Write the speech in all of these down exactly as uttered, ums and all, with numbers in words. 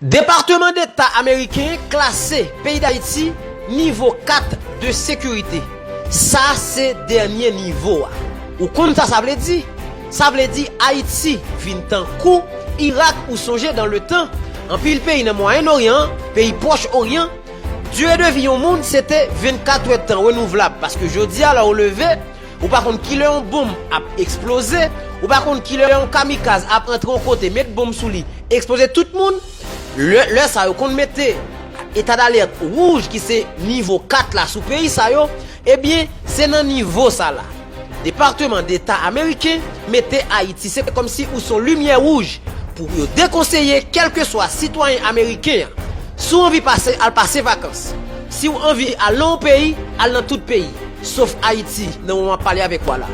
Departeman Deta ameriken klase peyi Dayiti nivo kat de sekirite. Sa se dènye nivo a. Ou konn sa sa vle di? Sa vle di Ayiti vin tankou Irak, ou sonje dan le tan, anpil peyi nan Mwayen Oryan, peyi Pwòch Oryan, dire de vi yon moun se te vennkat èdtan renouvlab, paske jodi a lè w leve, ou pa konn kilè yon bonm ap eksploze, ou pa konn kilè yon kamikaz ap antre yon kote, met bonm sou li, eksploze tout moun. Lè, lè sa yo konn mete eta dalèt wouj ki se nivo kat la sou peyi sa yo, ebyen, se nan nivo sa la. Departeman Deta ameriken mete Ayiti, se kòmsi ou se yon limyè wouj pou yo dekonseye kèlkeswa sitwayen ameriken an. Si w anvi pase, al pase vakans. Si w anvi al nan yon peyi, al nan tout peyi, sof Ayiti, nan moman m ap pale avèk w a la.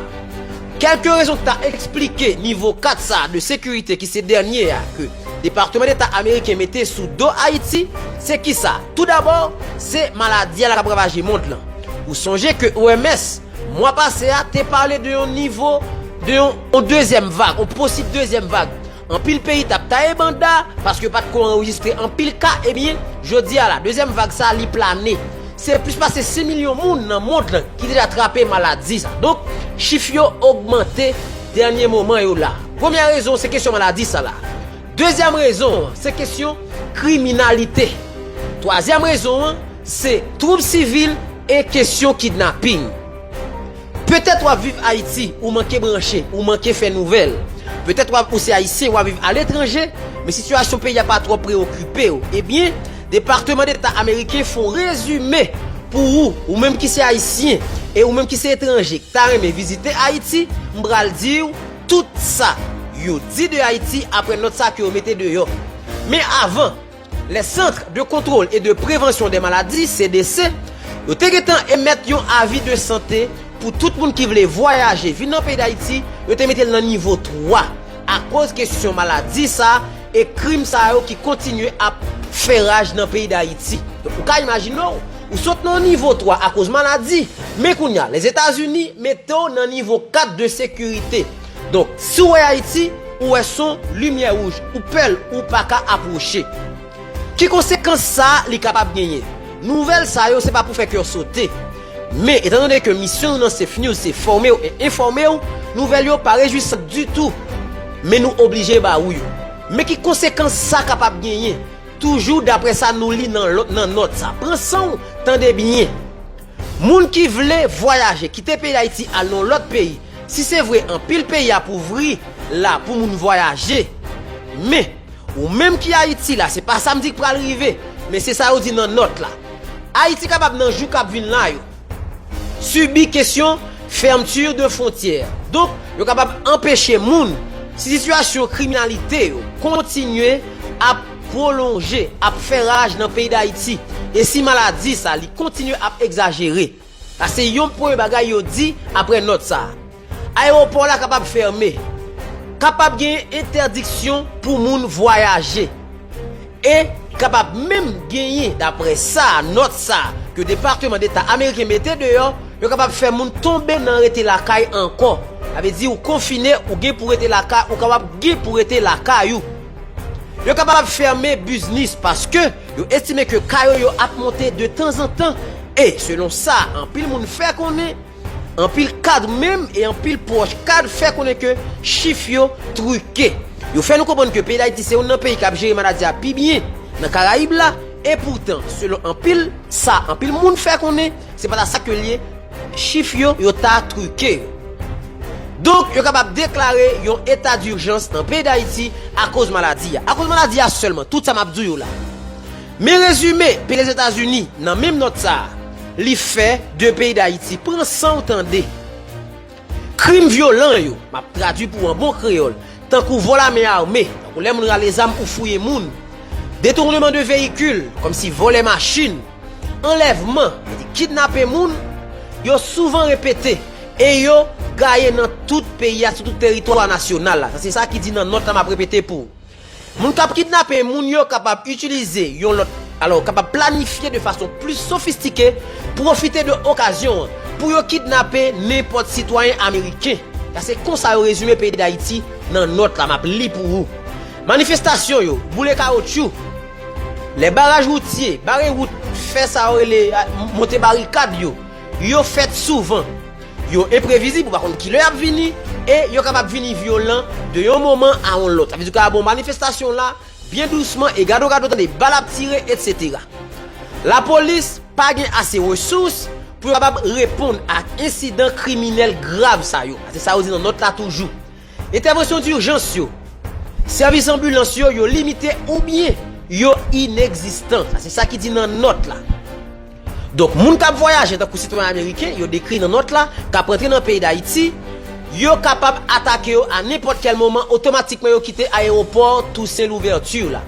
Kèlke rezon ki ta eksplike nivo kat sa a de sekirite ki se dènye a ke Departeman Deta ameriken mete sou do Ayiti, se kisa? Toudabò, se maladi a la k ap ravaje mond lan. Ou sonje ke O M S, mwa pase a, te pale de yon nivo, de yon, yon dezyèm vag, yon posib dezyèm vag. Anpil peyi t ap taye banda paske yo pa t ko anrejistre anpil ka. Ebyen, jodi a la, dezyèm vag sa a, li plane. Se plis pase sis milyon moun nan mond lan ki deja trape maladi sa. Donk, chif yo ogmante dènye moman yo la. Premyè rezon, se kesyon maladi sa la. Dezyèm rezon an, se kesyon kriminalite. Twazyèm rezon an, se twoub sivil e kesyon kidnaping. Petèt w ap viv Ayiti, ou manke branche, ou manke fè nouvèl. Petèt w ap, ou se Ayisyen, w ap viv aletranje, men sitiyasyon peyi a pa twò preyokipe w. Ebyen, Departeman Deta ameriken fè yon rezime pou ou, ou menm ki se Ayisyen, e ou menm ki se etranje, ki ta renmen vizite Ayiti, m pral di w tout sa yo di de Ayiti apre nòt sa ke yo mete deyò. Men avan, Les Centres de Contrôle et de Prévention des Maladies, C D C, yo te gentan emèt yon avi de sante pou tout moun ki vle vwayaje vin nan peyi Dayiti, yo te mete l nan nivo twa akoz kesyon maladi sa e krim sa yo ki kontinye ap fè raj nan peyi Dayiti. Donk, ou ka imajine w, ou sot nan nivo twa akoz maladi, men kounye a, Lèzetazini mete w nan nivo kat de sekirite. Donk, si w wè Ayiti, ou wè se yon limyè wouj, ou pè l, ou pa ka apwoche. Ki konsekans sa li kapab genyen? Nouvèl sa yo se pa pou fè kè w sote. Men, etandone ke misyon nou nan Safe News se fòme w e enfòme w, nouvèl yo pa rejwisan ditou. Men nou oblije ba ou yo. Men ki konsekans sa kapab genyen? Toujou daprè sa nou li nan lòt, nan nòt sa. Pran san w, tande byen. Moun ki vle vwayaje, kite peyi Dayiti al nan yon lòt peyi, si se vre anpil peyi ap ouvri la pou moun vwayaje, men ou menm ki Ayiti la, se pa sa m di k pral rive, men se sa yo di nan nòt la. Ayiti kapab nan jou k ap vin la yo sibi kesyon fermeture de frontières. Donk, yo kapab anpeche moun, si sitiyasyon kriminalite yo kontinye ap pwolonje, ap fè raj nan peyi Dayiti, e si maladi sa li kontinye ap egzajere. Sa se yon premye bagay yo di apre nòt sa. Ayewopò la kapab fèmen. Kapab gen entèdiksyon pou moun vwayaje. E kapab menm genyen, daprè sa, nòt sa ke Departeman Deta ameriken mete deyò, yo kapab fè moun tonbe nan rete lakay ankò. Sa vle di ou konfine, ou gen pou rete lakay, ou kapab gen pou rete lakay ou. Yo kapab fèmen biznis paske yo estime ke ka yo yo ap monte de tanzantan. E selon sa anpil moun fè konnen, anpil kad menm e anpil pwòch kad fè konnen ke chif yo trike. Yo fè nou konprann ke peyi Dayiti se youn nan peyi k ap jere maladi a pi byen nan Karayib la. E poutan, selon anpil sa anpil moun fè konnen, se pa ta sa ke l ye, chif yo, yo ta trike. Donk, yo kapab deklare yon eta dijans nan peyi Dayiti akoz maladi a. Akoz maladi a sèlman, tout sa m ap di w yo la. Men rezime, peyi Lèzetazini, nan menm nòt sa a, li fè de peyi Dayiti. Pran san w tande. Krim vyolan yo, m ap tradui pou w an bon kreyòl, tankou vòl a men ame, tankou lè moun rale zam ou fouye moun, detournement de véhicule, kòmsi vòlè machin, anlèvman, kidnape moun, yo souvan repete e yo gaye nan tout peyi a, sou tout teritwa nasyonal la. Sa se sa ki di nan nòt la, m ap repete pou ou. Moun k ap kidnape moun yo kapab itilize yon lòt, alò, kapab planifye de fason plis sofistike, pwofite de okazyon an pou yo kidnape nenpòt sitwayen ameriken. Sa se konsa yo rezime peyi Dayiti nan nòt la, m ap li pou ou. Manifestasyon yo, boule kawotchou, Lè baraj woutye, bare wout, fè sa yo rele, a, monte barikad yo, yo fèt souvan. Yo enprevizib, ou pa konn kilè y ap vini, e yo kapab vini vyolan de yon moman a yon lòt. Sa vle di w ka ap yon manifestasyon la, byen dousman, e gade w gade w tande bal ap tire, etsetera. Lapolis pa gen ase resous pou yo kapab reponn ak ensidan kriminèl grav sa yo. Se sa yo di nan nòt la toujou. Entèvansyon dijans yo, sèvis anbilans yo, yo limite oubyen yo inegzistan. Sa se sa ki di nan nòt la. Donk, moun k ap vwayaje tankou sitwayen ameriken, yo dekri nan nòt la, k ap rantre nan peyi Dayiti, yo kapab atake yo a nenpòt kèl moman, otomatikman yo kite ayewopò Toussaint Louverture la.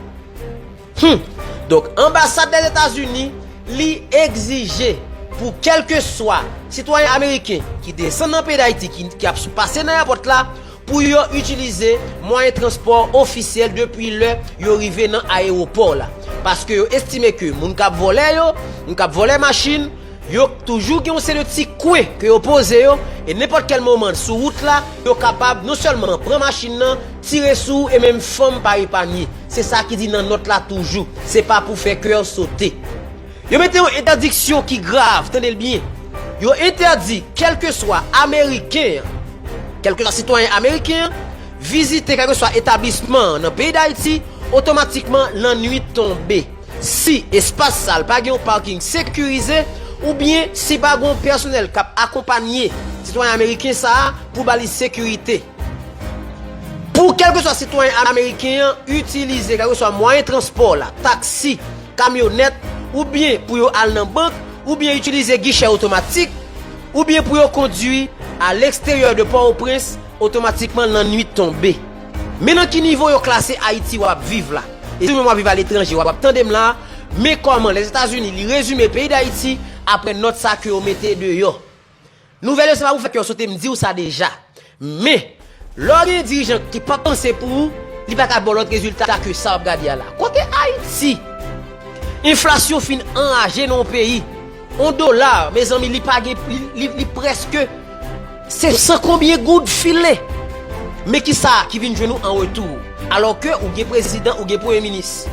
Hmm. Donk, anbasad Lèzetazini, li egzije pou kèlkeswa sitwayen ameriken ki desann nan peyi Dayiti, ki, ki ap pase nan èpòt la, pou yo itilize mwayen transpò ofisyèl depi lè yo rive nan ayewopò la. Paske yo estime ke moun k ap vòlè yo, moun k ap vòlè machin, yo toujou gen yon seri de ti kwen ke yo poze yo, e nenpòt kèl moman sou wout la, yo kapab non sèlman pran machin nan, tire sou ou, e menm fanm pa epanye. Se sa ki di nan nòt la toujou. Se pa pou fè kè w sote. Yo mete yon entèdiksyon ki grav, tande l byen. Yo entèdi kèlkeswa ameriken an, kèlkeswa sitwayen ameriken an, vizite kèlkeswa etablisman an nan peyi Dayiti, otomatikman lannwit tonbe. Si espas sa l pa gen yon paking sekirize, oubyen si pa gen yon pèsonèl k ap akonpanye sitwayen ameriken sa a pou ba li sekirite. Pou kèlkeswa sitwayen ameriken an itilize kèlkeswa mwayen transpò la, taksi, kamyonèt, oubyen pou yo al nan bank, oubyen itilize gichè otomatik, oubyen pou yo kondwi a leksteryè de Pòtoprens, otomatikman lannwit tonbe. Men nan ki nivo yo klase Ayiti w ap viv la. E si w menm w ap viv aletranje, w ap tande m la, men kòman Lèzetazini li rezime peyi Dayiti apre nòt sa ke yo mete deyò. Nouvèl yo se pa pou fè kè w sote, m di w sa deja. Men, lè w gen dirijan ki pa panse pou ou, li pa ka ba w lòt rezilta ke sa w ap gade a la. Kote Ayiti? Enflasyon fin anraje nan yon peyi. On dola, mezanmi, li pa gen, li, li, li prèske se san konbyen goud file. Men ki sa ki vin jwenn ou an retou? Alò ke ou gen prezidan, ou gen premye minis.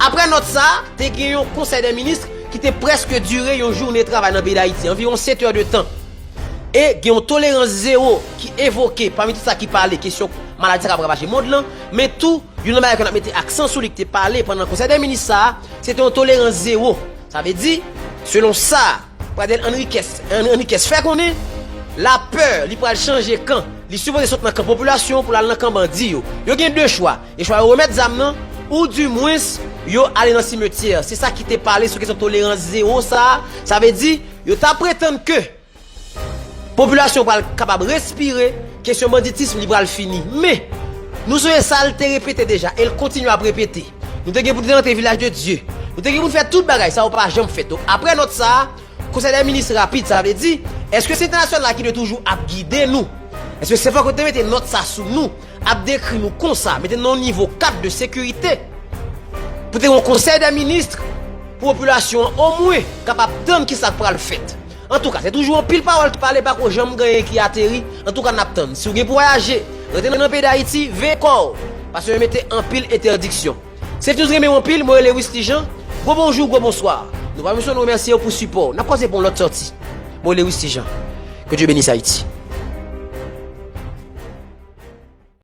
Apre nòt sa, te gen yon konsèy dè minis ki te prèske dire yon jounen travay nan peyi Dayiti, anviwon sèt è de tan. E gen yon tolerans zewo ki evoke pami tout sa ki pale, kesyon maladi sa k ap ravaje mond lan, men tou, youn nan bagay ke n ap mete aksan sou li ki te pale pandan konsèy dè minis sa a, se te yon tolerans zewo. Sa vle di, selon sa Pradel Henriquez, Hen-, Henriquez fè konnen, lapè, li pral chanje kan. Li sipoze sot nan kan popilasyon pou l al nan kan bandi yo. Yo gen de chwa. E chwa yo remèt zam nan, oudimwens, yo ale nan simetyè. Se sa ki te pale sou kesyon tolerans zewo sa a. Sa vle di, yo ta pretann ke popilasyon pral kapab respire, kesyon banditism li pral fini. Men, nou sonje sa l te repete deja, e l kontinye ap repete. Nou te gen pou te rantre Vilaj de Dye. Nou te gen pou n fè tout bagay, sa yo pa janm fèt. Donk, apre nòt sa a, Konsèy dè minis rapid, sa vle di, èske se entènasyonal la ki dwe toujou ap gide nou? Èske se fòk yo te mete nòt sa sou nou, ap dekri nou konsa, mete nou nan yon nivo kat de sekirite? Pou te yon konsèy dè minis, pou popilasyon an omwen kapab tann ki sa k pral fèt. Antouka, se toujou anpil pawòl ki pale, pako janm gen anyen ki ateri. Antouka, n ap tann. Si w gen pou vwayaje, rantre nan peyi Dayiti, veye kò w, paske yo mete anpil entèdiksyon. Safe News renmen w anpil, mwen rele Wisly Jean. Gwo bonjou, gwo bonswa. Nou pa bezwen nou remèsye w pou sipò w. N ap kòze pou yon lòt sòti. Mwen rele Wisly Jean. Que Dieu bénisse Haïti.